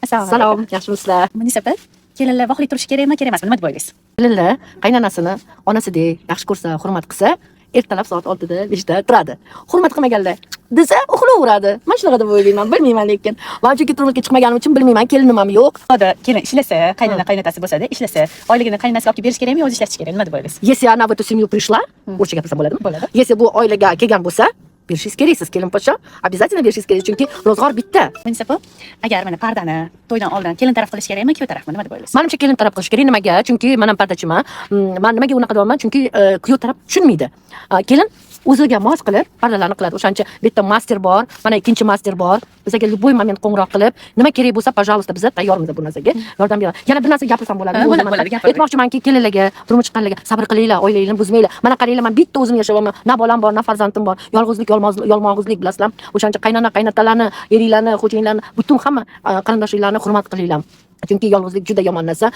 Assalomu Salom, alaykum. Yaxshimisizlar? Munisa opa, kelinlar vaqtli turishi kerakmi, kerak emasmi? Nima deb o'ylaysiz? Kelinlar qaynonasini onasidek yaxshi ko'rsa, hurmat qilsa, ertalab soat 6da, 5da turadi. Hurmat qilmaganlar desa, uxlayveradi. Man shunaqa deb o'ylayman, bilmayman lekin. Man chunki turmushga chiqmaganim uchun bilmayman, kelinim ham yo'q. Hozir kelin ishlasa, qaynona qaynotasi bo'lsa-da, ishlasa, oyligini qaynonasiga olib kelib berish kerakmi yo o'zi ishlatish kerak? Nima deb o'ylaysiz? Если она в эту семью пришла, o'rischa gapirsam bo'ladimi? Bo'ladi. Если bu oilaga kelgan bo'lsa, berishingiz kerak siz, kelin poshsha, обязательно berishingiz kerak, chunki ro'zg'or bitta. Munisa opa, agar mana pardani to'ydan oldin kelin taraf qilish kerakmi, kuyov tarafmi? Nima deb o'ylaysiz? Manimcha, kelin taraf qilish kerak. Nimaga? Chunki man ham pardachiman. Man nimaga unaqa deyapman? Chunki kuyov taraf tushunmaydi. Kelin o'ziga mos qilib pardalarni qiladi. O'shancha bu yerda master bor, mana ikkinchi master bor. Bizga любой момент qo'ng'iroq qilib, nima kerak bo'lsa, пожалуйста, biza tayyormiz bu narsaga. Yordam beraman. Yana bir narsa gapirsam bo'ladi. Ha, bo'ladi, bo'ladi, gapiring. Aytmoqchimanki, kelinlarga, turmush chiqqanlarga sabr qilinglar, oilanglarni buzmanglar. Mana qaranglar, man bitta o'zim yashayapman. Na bolam bor, na farzandim bor. Yolg'izlik, yolmog'izlik, bilasizlar. O'shancha qaynona, qaynotalarni, eringlarni, xo'jayinlarni, butun hamma qarindoshlarni hurmat qilinglar. Chunki yolg'izlik juda yomon narsa.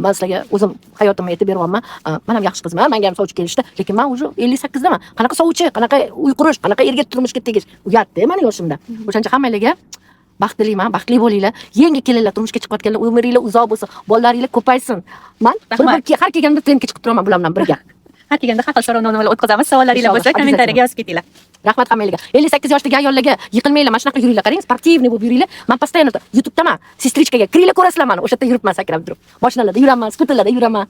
Man sizlarga o'zim hayotimni aytib beryapman. Man ham yaxshi qizman, menga ham sovchi kelishdi, lekin man уже 58daman. Qanaqa sovchi, qanaqa uy qurish, qanaqa erga turmushga tegish? Uyatda mani yoshimda. O'shancha hammanglarga baxt tilayman, baxtli bo'linglar. Yangi kelinlar, turmushga chiqayotganlar, umringlar uzoq bo'lsin, bolalaringlar ko'paysin. Man Rahmat. bir har kelganda trendga chiqib turaman bular bilan birga. Har kelganda har xil so'rovnomalar o'tkazamiz. Savollaringlar bo'lsa, Inshaalloh, kommentariyaga yozib ketinglar. Rahmat hammanglarga. 58 yoshdagi ayollarga yiqilmanglar, mana shunaqa yuringlar, qarang, спортивный bo'lib yuringlar. Man постоянно YouTube'daman. Сестричка ga kiringlar, ko'rasizlar mani. O'sha yerda yuribman sakrab turib. Mashinalarda yuraman, skuterlarda yuraman.